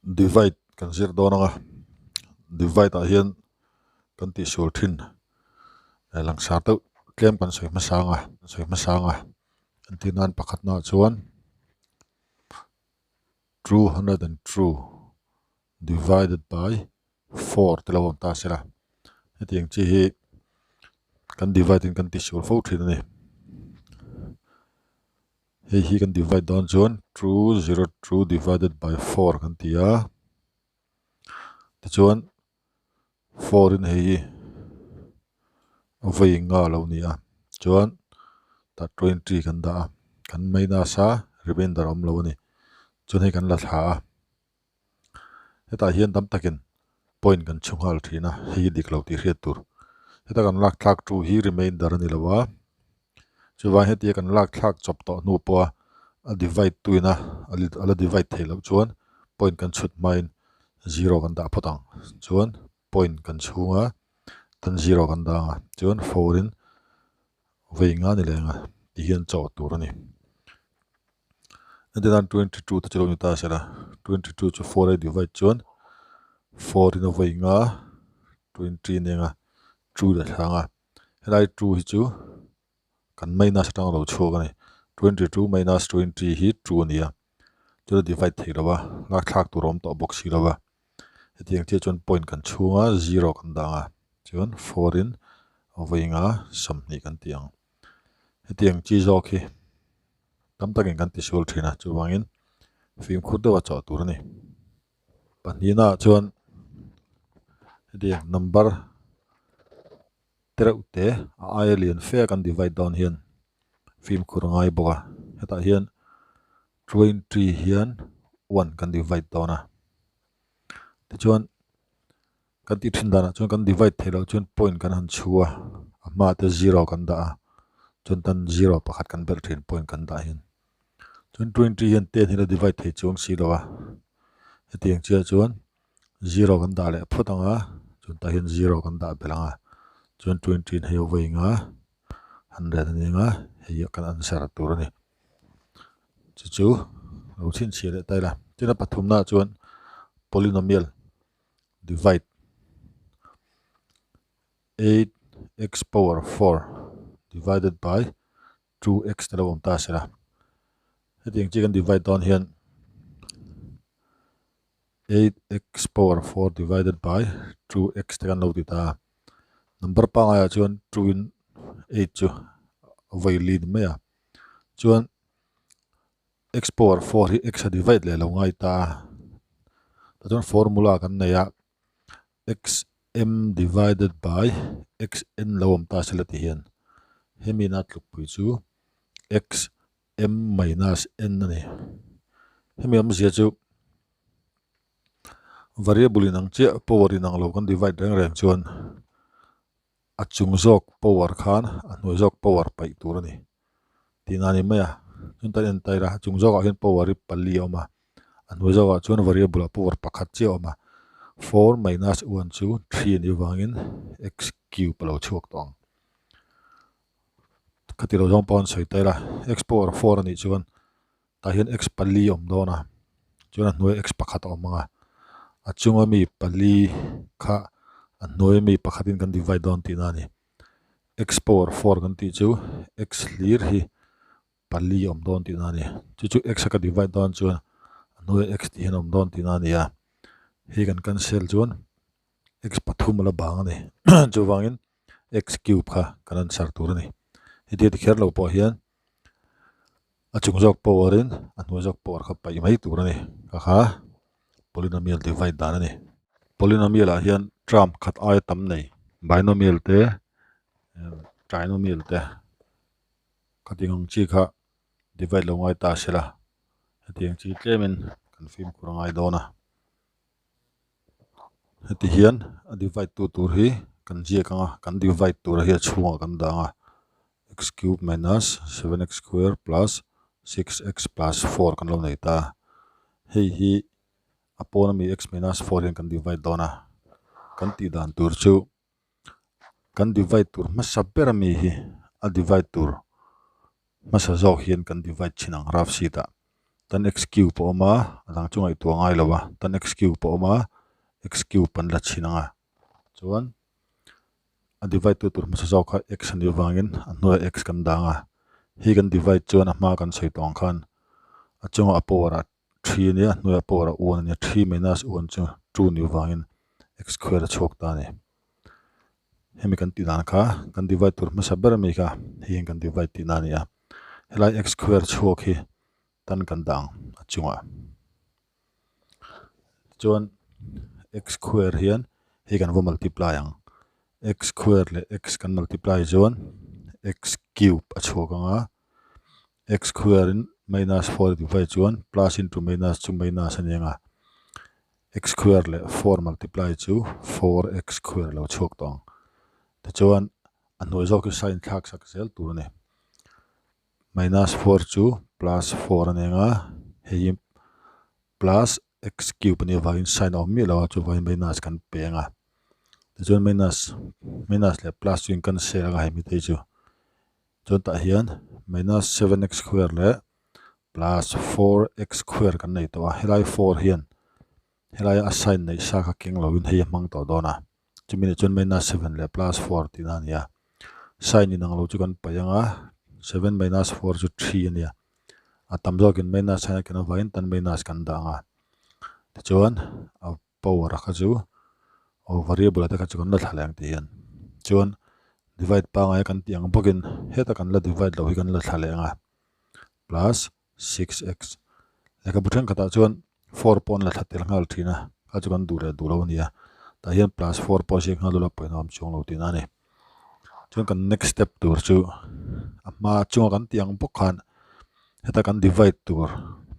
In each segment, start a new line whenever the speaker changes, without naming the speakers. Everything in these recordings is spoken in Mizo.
Divide kan zir dawn ang a, divide ah hian kan tihsual thin langsar deuh tlem kan sawi hmasa ang a sawi hmasa ang a entir nan pakhat naah chuan 202 divided by 4 te lo awm ta se la hetiang chi hi kan divide in kan tihsual fo thin a ni. Hei hi kan divide dawn chuan 202 divided by 4 kan ti a, tichuan 4 in hei hi a vawi nga lo ni a, chuan tah 20 kan dah a, kan minus a remainder a awm lo a ni, chuan hei kan la thla a, hetah hian tam takin point kan chhu nghal thin a, hei hi dik lo tih hriat tur, heta kan lak thlak tu hi remainder a ni lo a, chuvang hetia kan lak thlak chawp tawh hnu pawha a divide tuina a la divide theih loh chuan point kan chhut hmain zero kan dah phawt ang, chuan point kan chhung a tan zero kan dah ang a, chuan 4 in vei nga ni leng a ti hian chawh tur a ni. Hetiang 22 te chu lo ni ta se la, 22 chu 4 a divide chuan 4 in a vawi nga 20 nen a 2 la thlang a, helai 2 hi chu kan minus atang a lo chhuak a ni, 22 minus 20 hi 2 a ni a, chu la divide thei lo va, lak thlak tur a awm tawh bawk si lo va, hetiang chiah chuan point kan chhung a zero kan dang a, chuan 4 in a vawi nga 20 kan ti ang. Hetiang chi zawk hi tam takin kan tisual thin a, chuvangin fimkhur deuha chawh tur a ni. Pahnihnaah chuan hetiang number te reuh te a aia lian fe a kan divide dawn hian fimkhur a ngai bawk a, hetah hian 20 hian 1 kan divide dawn a, tichuan. Kan tih thin danah chuan kan divide theih loh chuan point kan han chhu a, a hmaah te zero kan dah a, chuan tan zero pakhat kan belh thin point kan dah hian. Chuan 20 hian 10 hi la divide thei chuang si lo a, hetiang chiah chuan zero kan dah leh phawt ang a, chuan tah hian zero kan dah belh ang a, chuan 20 in hei a vawi eng a, 100 a ni ang a, hei hi kan answer tur a ni. Chu chu lo chhinchhiah leh ta ila, tin a pathumnaah chuan polynomial. Divide 8x power 4 divided by 2x te lo awm ta sela. Hetiang chi kan divide dawn hian 8x power 4 divided by 2x te kan lo ti ta a. Number pangaiah chuan 2 in 8 chu a vawi li ni mai a. Chuan x power 4 hi x a divide leh lo ngai ta a, tah chuan formula kan nei a, x m divided by x n lo awm ta sela ti hian hemi na tlukpui chu x m minus n a ni. Hemi awmzia chu variable inang chiah power inang lo kan divide reng reng chuan a chung zawk power khan a hnuai zawk power paih tur a ni tih na a ni mai a chuan tan en tair a a chung zawkah hian power hi pali a awm a a hnuai zawkah chuan variable ah power pakhat chiah a awm a four minus one chu three a nih avangin x cube a lo chhuak tawh ang khati lo zawng pawh an sawi tair a x power four a nih chuan tah hian x pali a awm dawn a chuan a hnuaiah x pakhat a awm ang a a chunga mi pali kha a hnuaia mi pakhatin kan divide dawn tihna a ni x power 4 kan tih chu x hlir hi pali a awm dawn tihna a ni chu chu x a ka divide dawn chuan a hnuaiah x tih hian a awm dawn tihna a ni a hei kan cancel chuan x pathum a la bang a ni chuvangin x cube kha kan answer tur a ni hetiang ti kher lo pawh hian. A chung zawk power in a hnuai zawk power kha paih mai tur a ni ka kha polynomial divide dan a ni. Polynomial ah hian term khat aia tam nei binomial te trinomial te khatiang ang chi kha divide lo ngai ta sela hetiang chi tlemin kan fimkhur a ngai dawn a. Heti hian a divide tu tur hi kan ziak ang a, kan divide tura hi a chhungah kan dang a, x cube minus 7x square plus 6x plus 4 kan lo nei ta a, hei hi a pawn ami x minus 4 hian kan divide dawn a, kan tih dan tur chu kan divide tur hmasa ber ami hi a divide tur hmasa zawk hian kan divide thin ang rough sheet ah. Tan x cube a awm a, a dang chu ngaihtuah ngai lo a, tan x cube a awm a, x cube an la chhin ang a, chuan a divide tu tur hmasa zawk kha x a nih avangin a hnuaiah x kan dang a, hei kan divide chuan a hma kan sawi tawh ang khan a chungah a power ah three a nia a hnuaiah power ah one a nia, three minus one chu two nih avangin x square a chhuak ta a ni. Hemi kan tih dan kha kan divide tur hmasa ber ami kha hei hian kan divide tihna a ni a, helai x square chhuak hi tan kan dah ang a chungah chuan x square hian hei kan va multiply ang x square leh x kan multiply chuan x cube a chhuak ang a x square in minus four a divide chuan plus into minus chu minus a ni ang a x square leh four multiply chu four x square a lo chhuak tawh ang tichuan a hnuai zawk hi sign thlak sak zel tur a ni. Minus four chu plus four a ni ang a, hei hi plus x cube a nih avangin sign a awm miah lo a, chuvangin minus kan pe ang a. Tichuan minus minus leh plus chu in cancel ang a hemi te hi chu. Chuan tah hian minus seven x square leh plus four x square kan nei tawh a, helai four hian helaia a sign neih sa kha keng lovin hei a hmang tawh dawn a. Chumi nih chuan minus seven leh plus four tihna a ni a. Sign inang lo chu kan paih ang a, seven minus four chu three a nia. A tam zawkin minus sign a ken avangin tan minus kan dah ang a. Tichuan a power a kha chu aw variable a te kha chu kan la thla leh ang tih hian. Chuan divide pangngai kan tih ang bawkin heta kan la divide loh hi kan la thla leh ang a plus six x. Lehkhabu thenkhatah chuan four pawh an la thla tel nghal thin a, kha chu kan duh leh duh lo a ni a. Tah hian plus four pawh a ziak nghal deuh a pawimawh awm chuang lo tihna a ni. Chuan kan next step tur chu a hma chunga kan tih ang bawk khan heta kan divide tur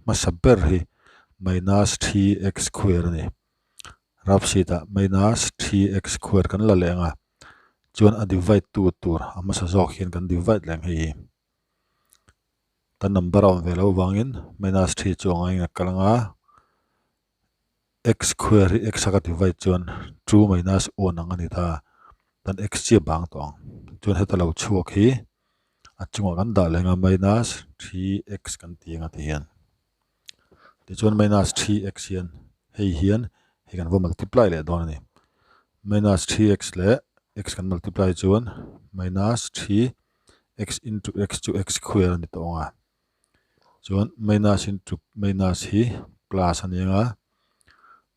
hmasa ber hi minus three x square a ni. Rough sheet ah minus three x square kan la leh ang a, chuan a divide tu tur a hmasa zawk hian kan divide leh ang hei hi. Kan number a awm ve loh avangin minus three chu a ngaiin a kal ang a, x square hi x a ka divide chuan two minus one ang a ni ta, tan x chiah bang tawh ang. Chuan heta lo chhuak hi a chungah kan dah leh ang a minus three x kan ti ang a ti hian. Tichuan minus three x hian hei hian hei kan va multiply leh dawn a ni. Minus three x leh x kan multiply chuan minus three x into x chu x square a ni tawh ang a. Chuan minus into minus hi plus a ni ang a,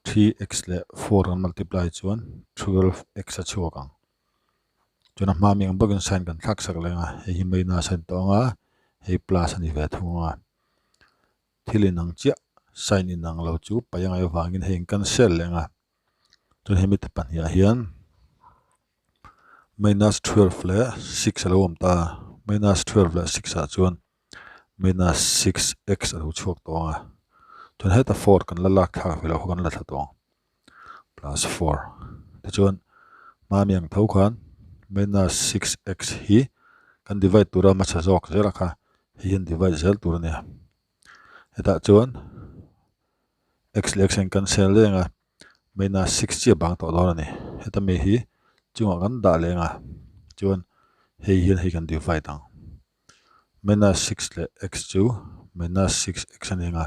three x leh four kan multiply chuan twelve x a chhuak ang. Chuan a hma mi ang bawkin sign kan thlak sak leh ang a, hei hi minus a ni tawh ang a, hei plus a ni ve thung ang a. Thil inang chiah sign inang lo chu paih angai avangin hei in cancel leh ang a. Chuan hemi te pahnih ah hian minus twelve leh six a lo awm ta a, minus twelve leh six ah chuan minus six x a lo chhuak tawh ang a, chuan heta four kan la lak thlak ve loh kha kan la thla tawh ang plus four tichuan hmami ang tho khan minus six x hi kan divide tura hmasa zawk zel a kha hei hian divide zel tur a nia hetah chuan x leh x a in cancel reng a. Minus six chiah bang tawh dawn a ni. Heta mi hi chungah kan dah leh ang a, chuan hei hian hei kan divide ang. Minus six leh x chu minus six x a ni ang a,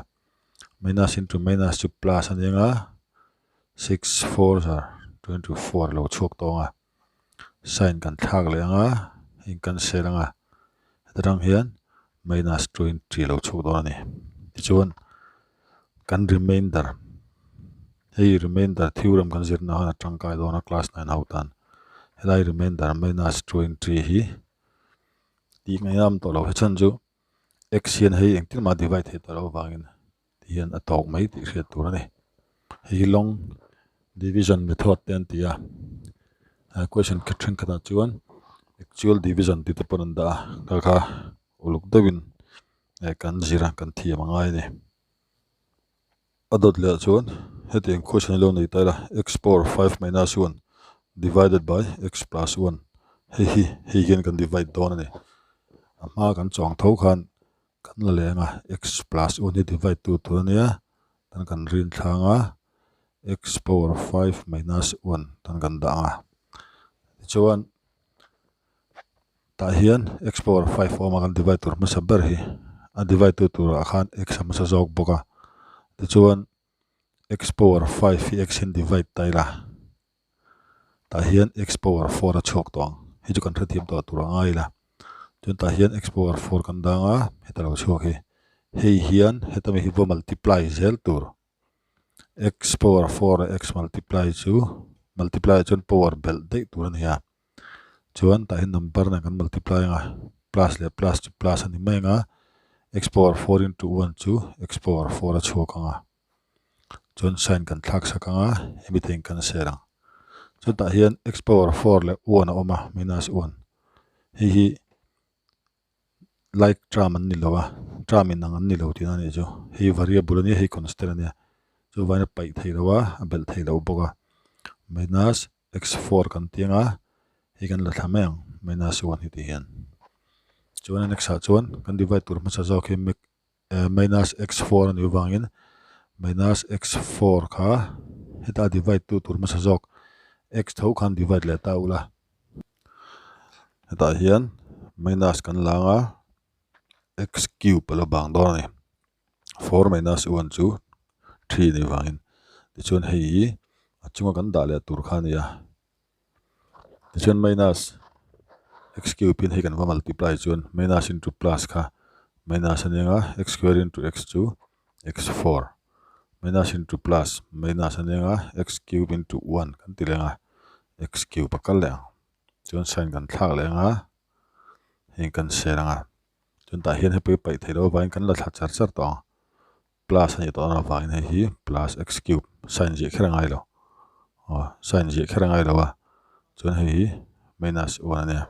minus into minus chu plus a ni ang a, six four zar twenty four a lo chhuak tawh ang a, sign kan thlak leh ang a, hei cancel ang a, heta tang hian minus twenty a lo chhuak dawn a ni. Tichuan kan remainder hei remainder theorem kan zirna khan a tangkai dawn a class nine ho tan helai remainder minus twenty hi tih ngaih am tawh lo hi chhan chu x hian hei engtin mah divide theih tawh loh avangin ti hian a tawk mai tih hriat tur a ni hei hi long division method te an ti a question thenkhatah chuan actual division tih te pawh an dah a kha kha uluk deuhin eh kan zir a kan thiam a ngai a ni a dawt leh ah chuan hetiang question hi lo nei ta ila x power five minus one divided by x plus one hei hi hei hian kan divide dawn a ni a hma kan chuang tho khan kan la leng a x plus one hi divide tu tur a nia tan kan rin thlang a x power five minus one tan kan dah ang a tichuan. Tah hian x power five awm a kan divide tur hmasa ber hi. A divide tu turah khan x a hmasa zawk bawk a. Tichuan x power 5 hi x in divide ta ila. Tah hian x power 4 a chhuak tawh ang. Hei chu kan hrethiam tawh tur a ngai ila. Chuan tah hian x power 4 kan dang a, heta lo chhuak hi. Hei hian heta mi hi va multiply zel tur. X power 4 leh x multiply chu multiply ah chuan power belh daih tur a ni a. Chuan tah hian number nen kan multiply anga plus leh plus chu plus a ni mai anga x power 4 into 1 chu x power 4 a chhuak anga. Chuan sign kan thlak sak anga hemi te in kan ser ang. Chuan tah hian x power 4 leh 1 a awm a minus 1. Hei hi like term an ni lo a, term in ang an ni lo tihna a nih chu. Hei variable a nia, hei constant a nia. Chuvangin a paih theih loh a, a belh theih loh bawk a. Minus x four kan ti ang a, hei kan la thla mai ang minus one hi tih hian. Chuan a next ah chuan kan divide tur hmasa zawk hi minus x four a nih avangin minus x four kha heta divide tu tur hmasa zawk x tho khan divide leh ta ula. Hetah hian minus kan la anga x cube a lo bang dawn a ni. Four minus one chu three a nih vangin tichuan hei hi a chunga kan dah leh tur kha a ni a. Tichuan minus x cube in hei kan va multiply chuan minus into plus kha minus a ni anga x square into x chu x four minus into plus minus a ni anga x cube into one kan ti leh anga x cube a kal leh ang chuan sign kan thlak leh anga heng kan share anga chuan tah hian hei pawh hi paih theih loh avangin kan la thla char char tawh ang. Plus a nih tawh avangin hei hi plus x cube sign ziah kher a ngai lo aw sign ziah kher a ngai lo a chuan hei hi minus one a nia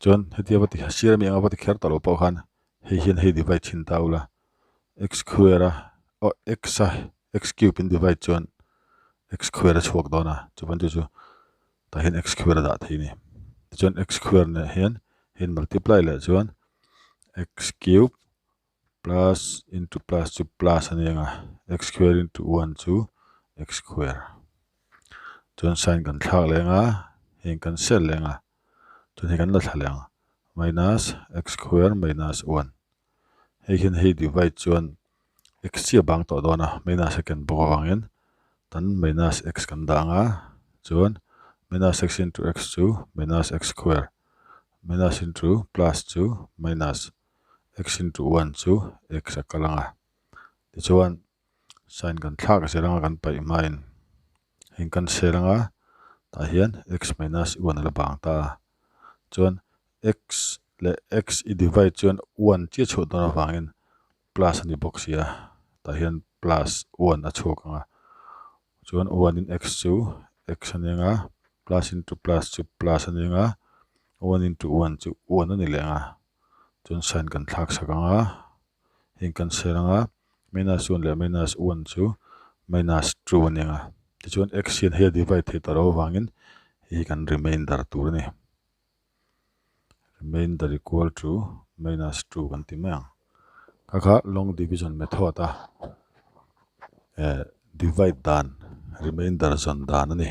chuan hetia va ti sir ami anga va ti kher tawh lo pawh khan hei hian hei divide thin ta ula x square a aw x a x cube in divide chuan x square a chhuak dawn a chuan chu chu tah hian x square a dah thei a ni tichuan x square nen hian hei multiply leh chuan x cube. Plus into plus chu plus a ni ang a, x square into one chu x square. Chuan sign kan thlak leh ang a, heng kan sel leh ang a, chuan hei kan la thla leh ang minus x square minus one. Hei hian hei divide chuan x chiah bang tawh dawn a, minus a ken bawk avangin tan minus x kan dah ang a, chuan minus x into x chu minus x square minus into plus chu minus. x into one chu x a kal ang a tichuan sign kan thlak zel anga kan paih hmain heng kan sel anga tah hian x minus one a la bang ta a chuan x leh x i divide chuan one chiah chhuah dawn avangin plus a ni bawk si a tah hian plus one a chhuak ang a chuan one in x chu x a ni ang a plus into plus chu plus a ni ang a one into one chu one a ni leh ang a. Chuan sign kan thlak sak ang a, heng kan share ang a, minus one leh minus one chu minus two a ni ang a. Tichuan x hian hei a divide theih tawh loh avangin hei hi kan remainder tur a ni. Remainder equal to minus two kan ti mai ang. Kha kha long division method a eh divide dan remainder zawn dan a ni.